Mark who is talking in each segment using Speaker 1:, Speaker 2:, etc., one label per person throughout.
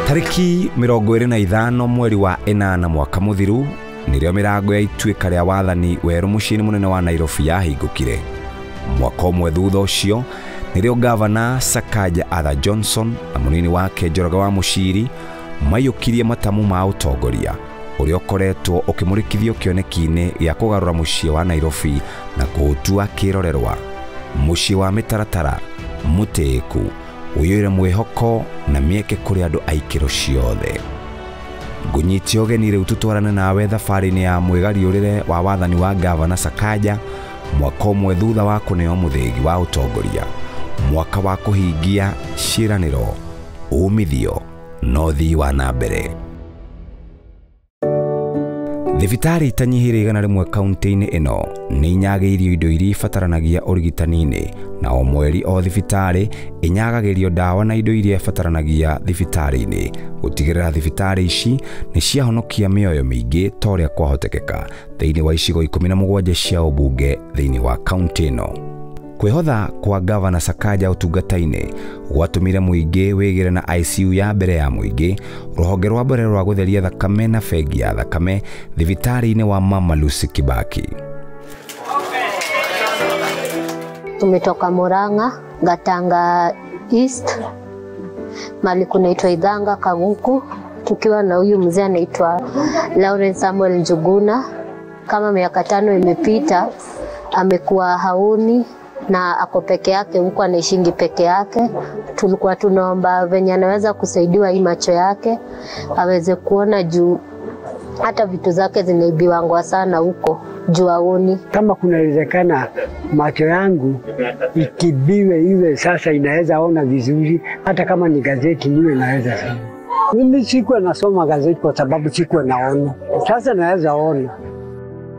Speaker 1: Tarĩki 25 mweri wa 8 mwaka mũthiru nĩrĩo mĩrango ya ituĩka rĩa wathani werũ mũciĩ-inĩ mũnene wa Nairobi yahingũkire. Mwaka ũmwe thutha ũcio nĩrĩo Gavana Sakaja Arthur Johnson na mũnini wake Njoroge wa Mũciri maiyũkirie matamu ma ũtongoria ũrĩa ũkoretwo ũkĩmũrĩkithio kĩoneki-inĩ gĩa kũgarũra mũciĩ wa Nairobi na kũũtua kĩrorerwa, mũciĩ wa mĩtaratara mũtĩĩku ũiyũire mwĩhoko na mĩeke kũrĩ andũ a ikĩro ciothe. Ngũnyite ũgeni rĩu tũtwarane nawe thabarĩ-inĩ ya mwĩgariũrĩre wa wathani wa Gavana Sakaja mwaka ũmwe thutha wa kũneo mũthĩgi wa ũtongoria, mwaka wa kũhingia ciĩranĩro, umithio na ũthii wa na mbere. Thibitarĩ itanyihĩire 100 kaunti-inĩ ĩno nĩ inyagĩirio indo iria ibataranagia ũrigitani-inĩ, na o mweri o thibitarĩ ĩnyagagĩrio ndawa na indo iria ibataranagia thibitarĩ-inĩ gũtigĩrĩra thibitarĩ ici nĩ ciahonokia mĩoyo mĩingĩ ta ũrĩa kwahotekeka thĩinĩ wa icigo 17 cia ũmbunge thĩinĩ wa kaunti ĩno. Kwĩhotha kwa Gavana Sakaja ũtungata-inĩ gwatũmire mũingĩ wĩgĩre na ICU ya mbere ya mũingĩ, rũhonge rwa mbere rwa gũtheria thakame na bengi ya thakame thibitarĩ-inĩ wa Mama Lucy Kibaki.
Speaker 2: Tumetoka Murang'a, Gatanga East, mali kunaitwa Idhanga Kaguku, tukiwa na huyu mzee anaitwa Lawrence Samuel Njuguna. Kama miaka 5 imepita, amekuwa haoni na ako peke yake huko, anaishingi peke yake. Tulikuwa tunaomba venye anaweza kusaidiwa hii macho yake aweze kuona, juu hata vitu zake zinaibiwangwa sana huko juu haoni.
Speaker 3: Kama kunawezekana macho yangu itibiwe iwe sasa inaweza ona vizuri, hata kama ni gazeti niwe naweza soma. Mimi sikuwa nasoma gazeti kwa sababu sikuwa naona. Sasa naweza ona.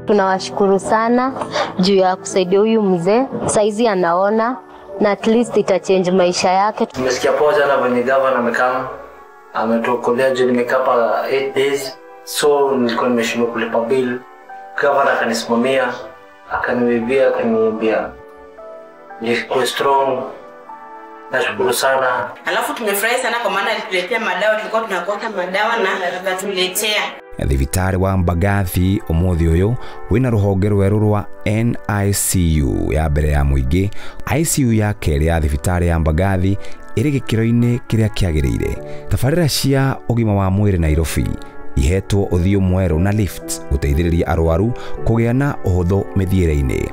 Speaker 2: Tunawashukuru sana juu ya kusaidia huyu mzee, saizi anaona na at least itachange maisha yake.
Speaker 4: Nimesikia poa jana venye gavana amekama, ametuokolea juu nimekaa hapa 8 days, so nilikuwa nimeshindwa kulipa bill. Gavana akanisimamia, akaniibia, akaniambia nikuwe strong. Nashukuru sana.
Speaker 5: Alafu tumefurahi sana kwa maana alituletea madawa, tulikuwa tunakosa madawa na akatuletea.
Speaker 1: Thibitarĩ wa Mbagathi ũmũthĩ ũyũ wĩna rũhonge rwerũ rwa NICU ya mbere ya mũingĩ. ICU ya kerĩ ya thibitarĩ ya Mbagathi ĩrĩ gĩkĩro-inĩ kĩrĩa kĩagĩrĩire. Tabarĩra cia ũgima wa mwĩrĩ Nairobi ihetwo ũthiũ mwerũ na lift gũteithĩrĩria arwaru kũgĩa na ũhũthũ mĩthiĩre-inĩ.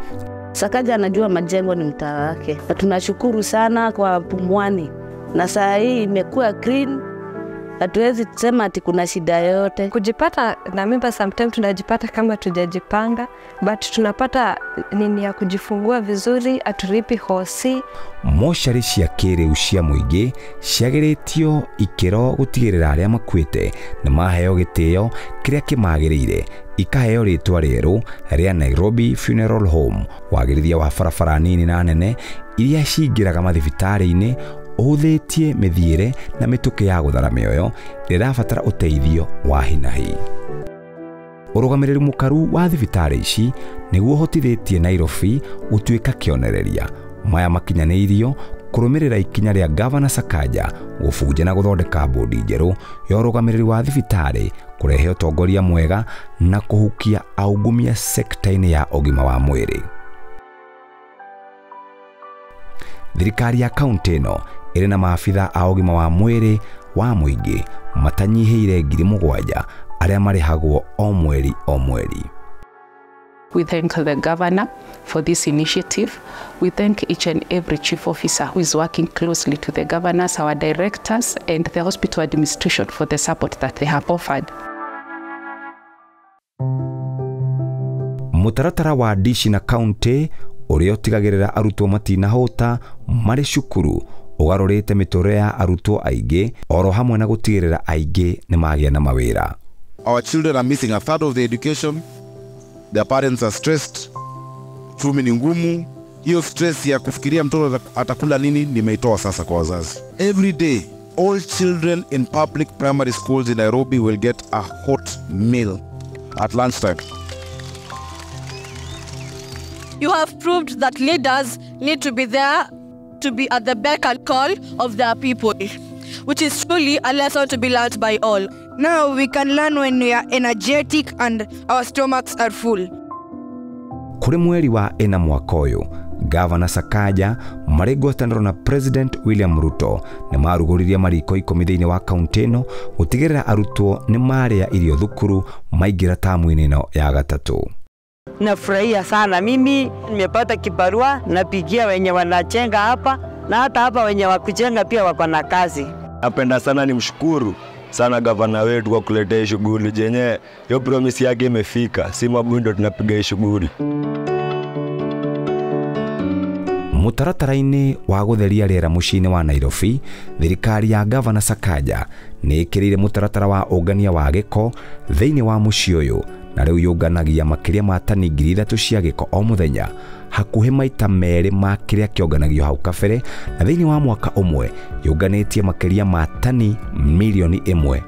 Speaker 6: Sakaja anajua majengo ni mtaa wake, na tunashukuru sana kwa Pumwani, na saa hii imekuwa clean. Hatuwezi kusema ati kuna shida yoyote.
Speaker 7: Kujipata na mimba sometimes tunajipata kama tujajipanga, but tunapata nini ya kujifungua vizuri, atulipi hosi.
Speaker 1: Mocarĩ cia kĩrĩu cia mũingĩ ciagĩrĩtio ikĩro gũtigĩrĩra arĩa makuĩte nĩ maheo gĩtĩo kĩrĩa kĩmagĩrĩire, ikaheo rĩtwa rĩerũ rĩa Nairobi Funeral Home. Wagĩrithia wa barabara nini na nene iria cingĩraga mathibitarĩ-inĩ ũhũthĩtie mĩthiĩre na mĩtũkĩ ya gũthara mĩoyo ĩrabatara ũteithio wa hinahi. Ũrũgamĩrĩri mũkaru wa thibitarĩ ici nĩguo ũhotithĩtie Nairobi gũtuĩka kĩonereria. Maya makinyanĩirio kũrũmĩrĩra ikinya rĩa Gavana Sakaja gũbunja na gũthondeka bodi njerũ ya ũrũgamĩrĩri wa thibitarĩ, kũrehe ũtongoria mwega na kũhukia aungumia sekta-inĩ ya ũgima wa mwĩrĩ. Thirikari ya kaunti ĩno ĩrĩ na maabitha a ũgima wa mwĩrĩ wa mũingĩ matanyihĩire 7,000 arĩa marĩhagwo o mweri o mweri.
Speaker 8: We thank the governor for this initiative. We thank each and every chief officer who is working closely to the governors, our directors, and the hospital administration for the support that they have offered.
Speaker 1: Mũtaratara wa dishi na kaunti ũrĩa ũtigagĩrĩra arutwo matinahũta marĩ cukuru ũgarũrĩte mĩtũrĩre ya arutwo aingĩ oro hamwe na gũtigĩrĩra aingĩ nĩ magĩa na mawĩra.
Speaker 9: Our children are missing a third of the education. Their parents are stressed. Uchumi ni ngumu. Hiyo stress ya kufikiria mtoto atakula nini nimeitoa sasa kwa wazazi. Every day, all children in public primary schools in Nairobi will get a hot meal at lunchtime.
Speaker 10: You have proved that leaders need to be there, to be at the beck and call of their people. which is truly a lesson to be learned by all.
Speaker 11: Now we can learn when we are energetic and our stomachs are full.
Speaker 1: Kũrĩ mweri wa 4 mwaka ũyũ, Gavana Sakaja marĩ ngwatanĩro na President William Ruto nĩ marugũririe mariko 10 thĩinĩ wa kaunti ĩno gũtigĩrĩra arutwo nĩ marĩa irio thukuru maingĩra tamu-inĩ ĩno ya gatatũ.
Speaker 12: Nafurahia sana mimi, nimepata kibarua, napigia wenye wanachenga hapa na hata hapa wenye wakujenga pia wako na kazi.
Speaker 13: Napenda sana nimshukuru sana gavana wetu kwa kuletea shughuli jenye hiyo promise yake imefika, si mabundo tunapiga shughuli.
Speaker 1: Mũtaratara-inĩ wa gũtheria rĩera mũciĩ-inĩ wa Nairobi, thirikari ya Gavana Sakaja nĩ ĩkĩrĩire mũtaratara wa ũngania wa gĩko thĩinĩ wa mũciĩ ũyũ, na rĩu yũnganagia makĩria ma tani 3,000 cia gĩko o mũthenya, hakuhĩ maita 2 ma kĩrĩa kĩonganagio hau kabere, na thĩinĩ wa mwaka ũmwe yũnganĩtie makĩria ma tani 1 million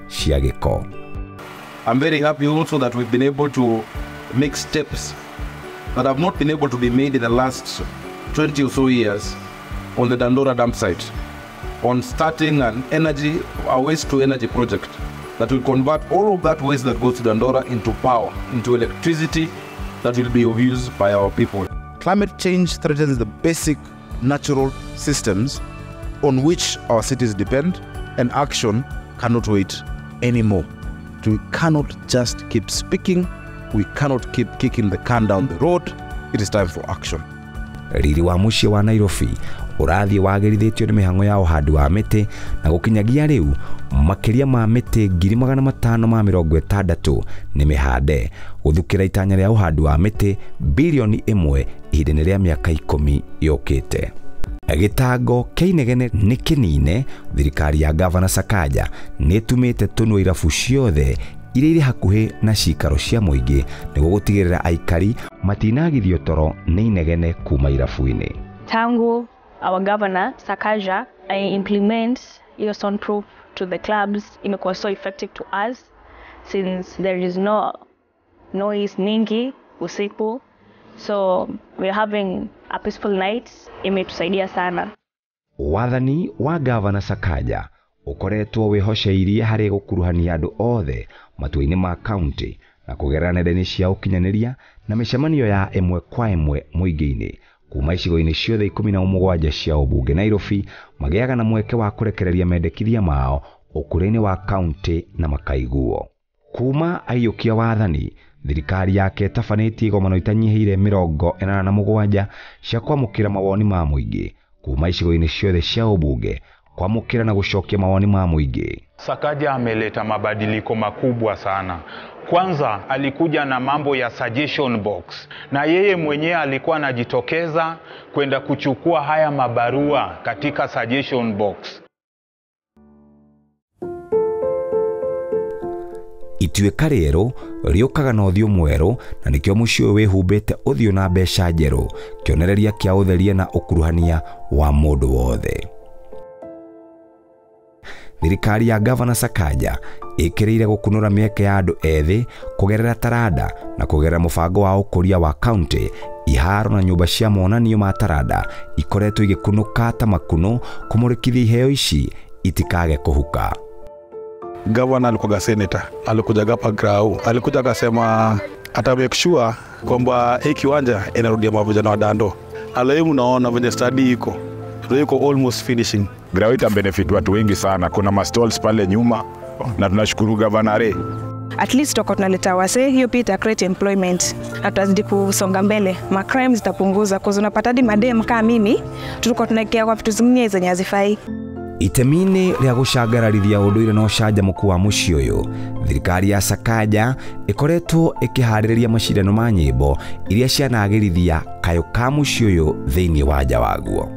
Speaker 1: cia gĩko.
Speaker 14: I'm very happy also that we've been able to make steps that have not been able to be made in the last 20 or so years on the Dandora dump site, on starting a waste to energy project that will convert all of that waste that goes to Dandora into power, into electricity that will be of use by our people.
Speaker 9: Climate change threatens the basic natural systems on which our cities depend, and action cannot wait anymore. We cannot just keep speaking, we cannot keep kicking the can down the road. It is time for action.
Speaker 1: Riri wa mũciĩ wa Nairobi ũrathiĩ wagĩrithĩtio nĩ mĩhang'o ya ũhandi wa mĩtĩ na gũkinyagia rĩu makĩria ma mĩtĩ 560,000 nĩ mĩhande gũthukĩra itanya rĩa ũhandi wa mĩtĩ 1 billion ihinda-inĩ rĩa mĩaka 10 yũkĩte. Gĩtango kĩa inegene nĩ kĩnine, thirikari ya Gavana Sakaja nĩ ĩtumĩte tũnua irabu ciothe iria irĩ hakuhĩ na cikaro cia mũingĩ nĩguo gũtigĩrĩra aikari matinagithio toro nĩ inegene kuma irabu-inĩ.
Speaker 15: Tangu our governor Sakaja implement hiyo soundproof to the clubs, imekuwa so effective to us since there is no noise nyingi usiku, so we're having a peaceful night. Imetusaidia sana.
Speaker 1: Wathani wa Gavana Sakaja ũkoretwo wĩhoceirie harĩ gũkuruhania andũ othe matua-inĩ ma kaunti na kũgerera nenda-inĩ cia ũkinyanĩria na mĩcemanio ya ĩmwe kwa ĩmwe mũingĩ-inĩ kuma icigo-inĩ ciothe 17 cia ũmbunge Nairobi magĩaga na mweke wa kũrekereria mendekithia mao ũkũrũ-inĩ wa kaunti na makaiguo. Kuma aiyũkia wathani, thirikari yake ĩtabanĩtie igomano itanyihĩire 87 cia kwamũkĩra mawoni ma mũingĩ kuma icigo-inĩ ciothe cia ũmbunge kwamũkĩra na gũcokia mawoni ma mũingĩ.
Speaker 16: Sakaja ameleta mabadiliko makubwa sana. Kwanza alikuja na mambo ya suggestion box, na yeye mwenyewe alikuwa anajitokeza kwenda kuchukua haya mabarua katika suggestion box.
Speaker 1: Ituĩka rĩerũ rĩũkaga na ũthiũ mwerũ na nĩkĩo mũciĩ ũyũ wĩhumbĩte ũthiũ na mbeca njerũ, kĩonereria kĩa ũtheria na ũkuruhania wa mũndũ wothe. Thirikari ya Gavana Sakaja ĩkĩrĩire gũkunũra mĩeke ya andũ ethĩ kũgerera taranda na kũgerera mũbango wa ũkũria wa kaunti. Iharo na nyũmba cia monanio ma taranda ikoretwo igĩkunũka ta makuno kũmũrĩkithia iheo ici itikage kũhuka.
Speaker 17: Gavana alikuwa senator, alikuja hapa Grau, alikuja akasema ata make sure kwamba hii kiwanja inarudia mavijana wa Dando. Leo mnaona venye study iko almost finishing.
Speaker 18: Grau ita benefit watu wengi sana. Kuna ma stalls pale nyuma na tunashukuru Gavana Ray.
Speaker 19: At least tutakuwa tunaleta wase, hiyo pia ita create employment na tutazidi kusonga mbele, ma crimes zitapunguza kwa sababu unapata hadi madem kama mimi tulikuwa tunaekea kwa vitu zingine zenye hazifai.
Speaker 1: Itemi-inĩ rĩa gũcangararithia ũndũire na ũcanjamũku wa mũciĩ ũyũ, thirikari ya Sakaja ĩkoretwo ĩkĩharĩrĩria macindano ma nyĩmbo iria cianagĩrithia kayũ ka mũciĩ ũyũ thĩinĩ wa nja waguo.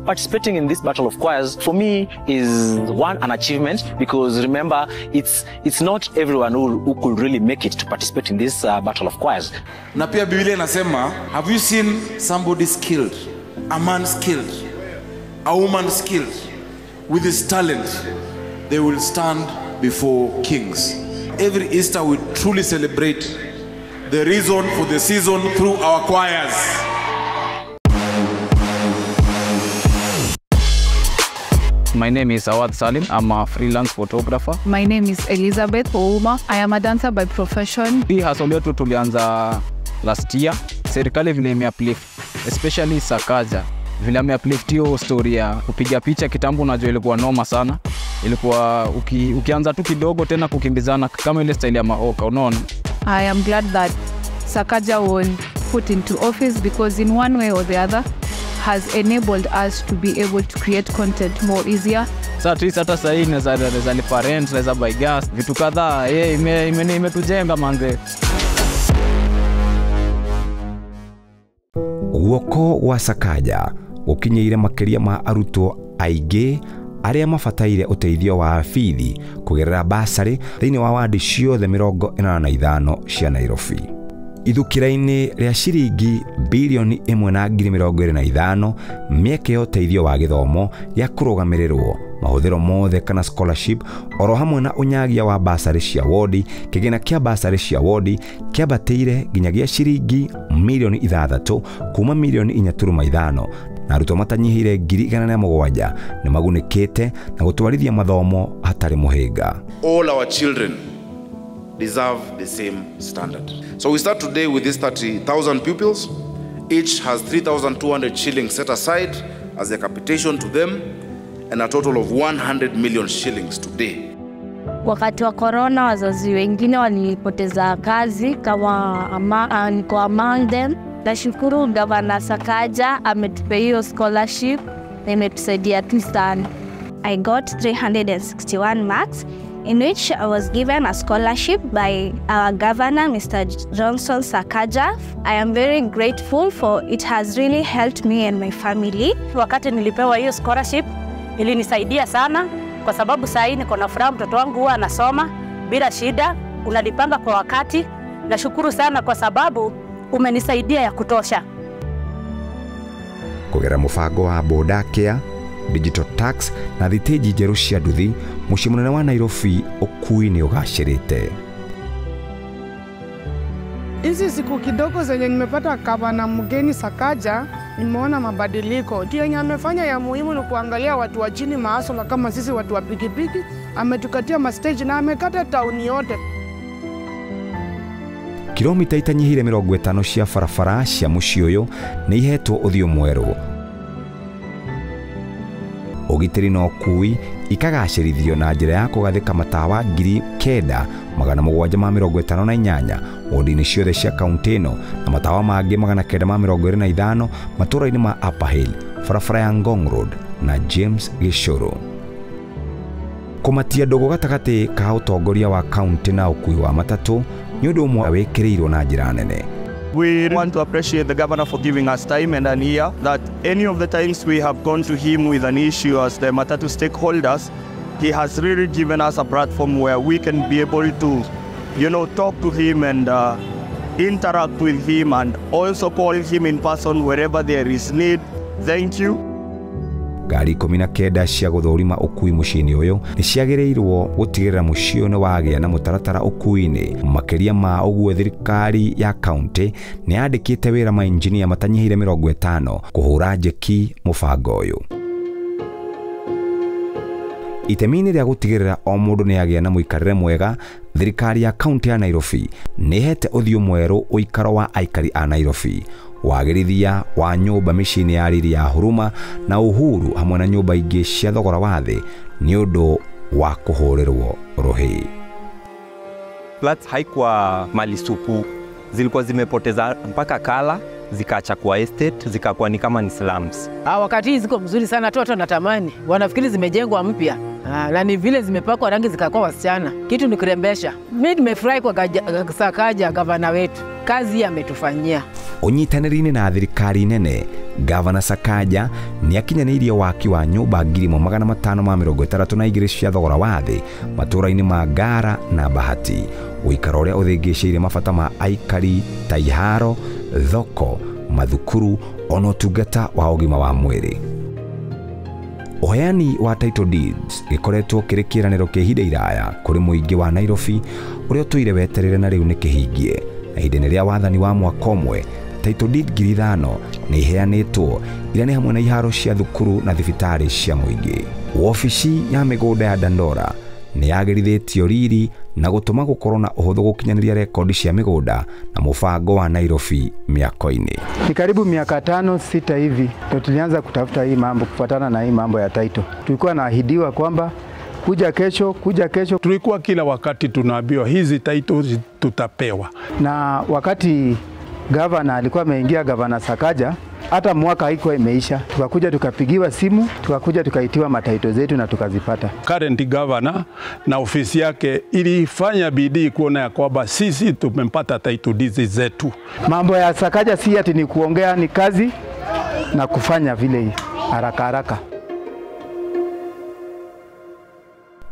Speaker 20: Participating in this battle of choirs for me is one an achievement, because remember it's not everyone who could really make it to participate in this battle of choirs.
Speaker 21: Na pia Biblia inasema, have you seen somebody skilled, a man skilled, a woman skilled with his talent? They will stand before kings. Every Easter we truly celebrate the reason for the season through our choirs.
Speaker 3: My name is Awad Salim. I'm a freelance photographer.
Speaker 22: My name is Elizabeth Ouma. I am a dancer by profession.
Speaker 3: Hii hustle yetu tulianza last year. Serikali vile imeuplift, especially Sakaja. Vile ameuplift hiyo story ya kupiga picha kitambo, unajua ilikuwa noma sana. Ilikuwa ukianza tu kidogo tena kukimbizana kama ile style ya maoka, unaona?
Speaker 22: I am glad that Sakaja was put into office because in one way or the other has enabled us to be able to create content more easier.
Speaker 3: Sasa at least hata sasa hii naweza lipa rent, naweza buy gas, vitu kadhaa. Imetujenga manze.
Speaker 1: Guoko gwa Sakaja gukinyeire makiria ma arutwo aingĩ arĩa mabataire ũteithio wa bithi kũgerera basarĩ thĩinĩ wa wadi ciothe 85 cia Nairobi. Ithukĩra-inĩ rĩa ciringi bilioni 1.25 mĩeke ya ũteithio wa gĩthomo gĩa kũrũgamĩrĩrwo mahũthĩro mothe kana scholarship oro hamwe na ũnyagia wa basarĩ cia wodi. Kĩgĩna kĩa basarĩ cia wodi kĩambatĩire nginyagia ciringi milioni 6 kuma milioni 4.5 na arutwo matanyihĩire 107,000 nĩ magunĩkĩte na gũtwarithia mathomo hatarĩ mũhĩnga.
Speaker 21: All our children deserve the same standard. So we start today with these 30,000 pupils. Each has 3,200 shillings set aside as a capitation to them and a total of 100 million shillings today.
Speaker 23: Wakati wa corona wazazi wengine walipoteza kazi kama niko among them. Nashukuru Gavana Sakaja ametupa hiyo scholarship na imetusaidia tu sana.
Speaker 24: I got 361 marks, in which I was given a scholarship by our governor, Mr. Johnson Sakaja. I am very grateful for it has really helped me and my family.
Speaker 25: Wakati nilipewa hiyo scholarship ilinisaidia sana kwa sababu saa hii niko na furaha, mtoto wangu huwa anasoma bila shida, unalipanga kwa wakati. Nashukuru sana kwa sababu umenisaidia ya kutosha.
Speaker 1: Kũgerera mũbango wa Boda Care, digital tax na thitĩnji njerũ cia nduthi, mũciĩ mũnene wa Nairobi ũkui nĩ ũgacĩrĩte.
Speaker 26: Hizi siku kidogo zenye nimepata gavana mgeni Sakaja, nimeona mabadiliko. Ndio yenye amefanya ya muhimu ni kuangalia watu wa chini maasola kama sisi watu wa pikipiki. Ametukatia ma stage na amekata tauni yote.
Speaker 1: Kilomita itanyihire 50 cia barabara cia mũciĩ ũyũ nĩ ihetwo ũthiũ mwerũ. Ũgitĩri na ũkui ikagacĩrithio na njĩra ya kũgathĩka matawa 9758 wodi-inĩ ciothe cia kaunti ĩno na matawa mangĩ 925 matũũra-inĩ ma Upper Hill, barabara ya Ngong Road na James Gĩcũrũ. Kũmatia ndũgũ gatagatĩ ka ũtongoria wa kaunti na ũkui wa matatũ nĩ ũndũ ũmwe wĩkĩrĩirwo na njĩra nene.
Speaker 27: We want to appreciate the governor for giving us time and an ear, that any of the times we have gone to him with an issue as the Matatu stakeholders, he has really given us a platform where we can be able to, you know, talk to him and interact with him and also call him in person wherever there is need. Thank you.
Speaker 1: Ngari 19 cia gũthũrima ũkui mũciĩ-inĩ ũyũ nĩ ciagĩrĩirwo gũtigĩrĩra mũciĩ ũyũ nĩ wagĩa na mũtaratara ũkui-inĩ. Makĩria ma ũguo, thirikari ya kaunti nĩ yandĩkĩte wĩra mainjinia matanyihĩire 50 kũhũra njeki mũbango ũyũ. Itemi-inĩ rĩa gũtigĩrĩra o mũndũ nĩ agĩa na mũikarĩre mwega, thirikari ya kaunti ya Nairobi nĩ ĩhete ũthiũ mwerũ ũikaro wa aikari a Nairobi. Wagĩrithia wa nyũmba mĩciĩ-inĩ ya riri ya Huruma na Uhuru hamwe na nyũmba ingĩ cia thogora wa thĩ nĩ ũndũ wa kũhũrĩrwo rũhĩ.
Speaker 28: Flats haikuwa mali supu, zilikuwa zimepoteza mpaka kala, zikaacha kuwa estate, zikakuwa ni kama ni slums.
Speaker 29: Wakati hii ziko mzuri sana, watu wanatamani, wanafikiri zimejengwa mpya. Na ni vile zimepakwa rangi zikakuwa wasichana. Kitu ni kurembesha. Mimi nimefurahi kwa Sakaja gavana wetu. Kazi ametufanyia.
Speaker 1: Ũnyitanĩri-inĩ na thirikari nene, Gavana Sakaja nĩ akinyanĩirie waki wa nyũmba 1562 cia thogora wa thĩ matũũra-inĩ ma Ngara na Bahati, ũikaro ũrĩa ũthĩngĩcĩirie mabata ma aikari ta iharo, thoko, mathukuru ona ũtungata wa ũgima wa mwĩrĩ. Ũheani wa title deeds gĩkoretwo kĩrĩ kĩĩranĩro kĩa ihinda iraya kũrĩ mũingĩ wa Nairobi ũrĩa ũtũire weterere na rĩu nĩ kĩhingie. Na ihinda-inĩ rĩa wathani wa mwaka ũmwe, Title deed 5,000 nĩ iheanĩtwo iria nĩ hamwe na iharo cia thukuru na thibitarĩ cia mũingĩ. Wabici ya mĩgũnda ya Dandora nĩ yagĩrithĩtio riri na gũtũma gũkorwo na ũhũthũ gũkinyanĩria rekodi cia mĩgũnda na mũbango wa Nairobi mĩako-inĩ.
Speaker 2: Ni karibu miaka 5 6 hivi ndio tulianza kutafuta hii mambo, kufuatana na hii mambo ya title. Tulikuwa naahidiwa kwamba kuja kesho, kuja kesho.
Speaker 4: Tulikuwa kila wakati tunaambiwa hizi title tutapewa.
Speaker 2: Na wakati governor alikuwa ameingia, Governor Sakaja, hata mwaka haikuwa imeisha, tukakuja tukapigiwa simu, tukakuja tukaitiwa mataito zetu na tukazipata.
Speaker 4: Current governor na ofisi yake ilifanya bidii kuona ya kwamba sisi tumempata title deeds zetu.
Speaker 2: Mambo ya Sakaja si ati ni kuongea, ni kazi na kufanya vile haraka haraka.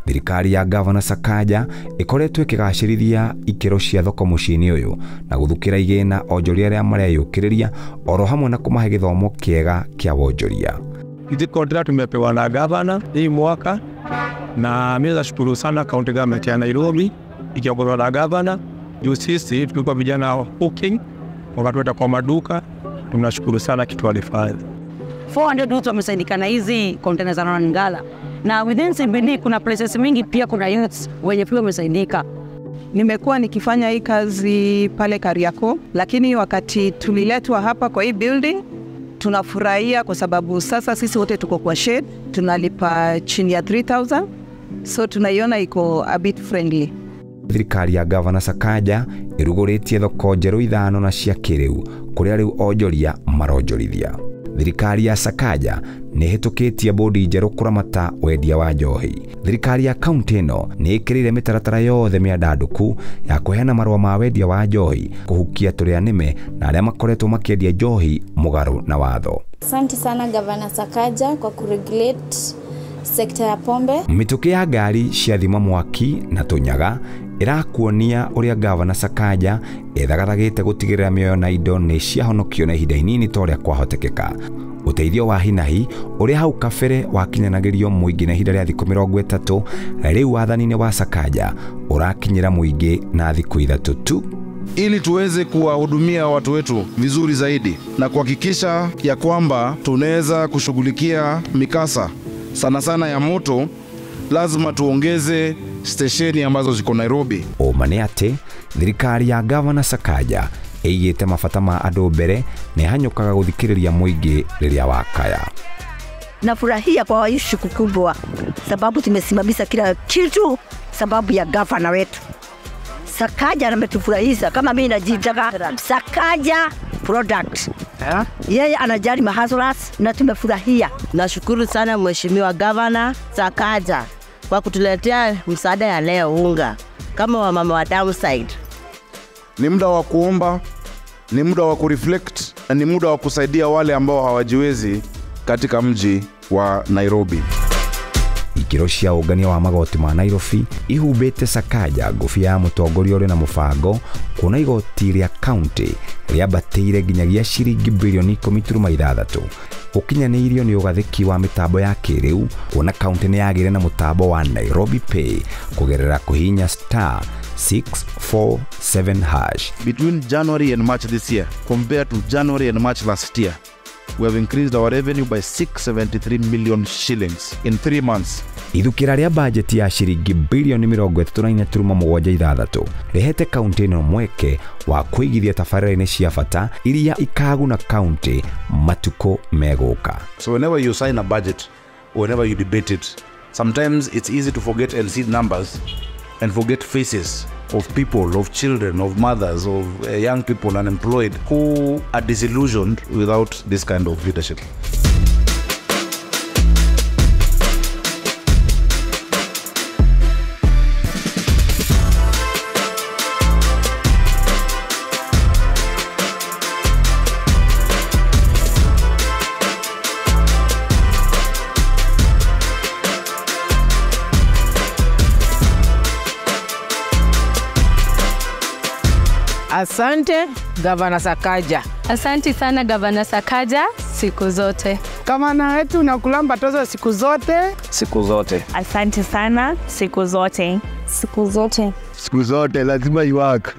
Speaker 1: Thirikari ya Governor Sakaja ikoretwo ikigacĩrithia ikĩro cia thoko mũciĩ-inĩ ũyũ na gũthukĩra igĩna onjoria arĩa mareyũkĩrĩria oro hamwe na kũmahe gĩthomo kĩega kĩa wonjoria.
Speaker 5: Hizi contract tumepewa na governor hii mwaka, na mimi nashukuru sana county government ya Nairobi ikiongozwa na governor. Juu sisi tulikuwa vijana hawking, wakatueta kwa maduka, tunashukuru sana kitu walifanya.
Speaker 6: 400 youth wamesaidika na hizi containers za Ronangala. Na within CBD kuna places mingi pia kuna youths wenye pia wamesaidika.
Speaker 7: Nimekuwa nikifanya hii kazi pale Kariakoo, lakini wakati tuliletwa hapa kwa hii building tunafurahia kwa sababu sasa sisi wote tuko kwa shade, tunalipa chini ya 3000, so tunaiona iko a bit friendly.
Speaker 1: Thirikari ya Governor Sakaja ĩrugũrĩtie thoko njerũ 5 na cia kĩrĩu kũrĩa rĩu onjoria maronjorithia. Thirikari ya Sakaja nĩ ĩhĩtũkĩtie bodi njerũ kũramata wendia wa njohi. Thirikari ya kaunti ĩno nĩ ĩkĩrĩire mĩtaratara yothe mĩandandũku ya kũheana marũa ma wendia wa njohi, kũhukia tũrĩa nĩme na arĩa makoretwo makĩendia njohi mũgarũ na watho.
Speaker 8: Asante sana Governor Sakaja kwa kuregulate sekta ya pombe.
Speaker 1: Mĩtũkĩ ya ngari cia thima mwaki na tũnyaga ĩrakuonia ũrĩa Governor Sakaja ethagathagĩte gũtigĩrĩra mĩoyo na indo nĩ ciahonokio na ihinda inini ta ũrĩa kwahotekeka. Ũteithio wa hinahi ũrĩa hau kabere wakinyanagĩrio mũingĩ na ihinda rĩa thikũ 30 rĩu wathani-inĩ wa Sakaja ũrakinyĩra mũingĩ na thikũ 3 tu.
Speaker 9: Ili tuweze kuwahudumia watu wetu vizuri zaidi na kuhakikisha ya kwamba tunaweza kushughulikia mikasa sana sana ya moto, lazima tuongeze stesheni ambazo ziko Nairobi.
Speaker 1: Ũma nĩ atĩ thirikari ya Governor Sakaja ĩigĩte mabata ma andũ mbere na ĩhanyũkaga gũthikĩrĩria mũingĩ rĩrĩa wakaya.
Speaker 10: Nafurahia kwa hii siku kubwa sababu tumesimamisha kila kitu sababu ya governor wetu Sakaja. Ametufurahisha. Kama mimi najitaka Sakaja product. Yeye anajali mahasulas na tumefurahia.
Speaker 11: Nashukuru sana Mheshimiwa Governor Sakaja kwa kutuletea msaada ya leo unga kama wamama wa downside.
Speaker 9: Ni muda wa kuomba, ni muda wa kureflect na ni muda wa kusaidia wale ambao hawajiwezi katika mji wa Nairobi.
Speaker 1: Ikĩro cia ũngania wa magoti ma Nairobi ihumbĩte Sakaja ngũbia ya mũtongoria ũrĩ na mũbango kuona igoti rĩa kaunti rĩambatĩire nginyagia ciringi birioni 10.6. Ũkinyanĩirio nĩ ũgathĩki wa mĩtambo ya kĩrĩu kuona kaunti nĩ yagĩire na mũtambo wa Nairobi Pay kũgerera kũhihinya star 647 hash.
Speaker 9: Between January and March this year compared to January and March last year, we have increased our revenue by 673 million shillings in 3 months.
Speaker 1: Ithukĩra rĩa bajeti ya ciringi birioni 34.76 rĩhete kaunti ĩno mweke wa kũigithia tabarĩra-inĩ cia bata iria ikaguna kaunti matukũ megũka.
Speaker 9: So whenever you sign a budget, whenever you debate it, sometimes it's easy to forget and see numbers and forget faces of people, of children, of mothers, of young people unemployed who are disillusioned without this kind of leadership.
Speaker 29: Asante Governor Sakaja.
Speaker 22: Asante sana Governor Sakaja siku zote.
Speaker 26: Gavana wetu nakulamba tozo siku zote.
Speaker 3: Siku zote.
Speaker 15: Asante sana siku zote. Siku zote.
Speaker 13: Siku zote lazima iwork.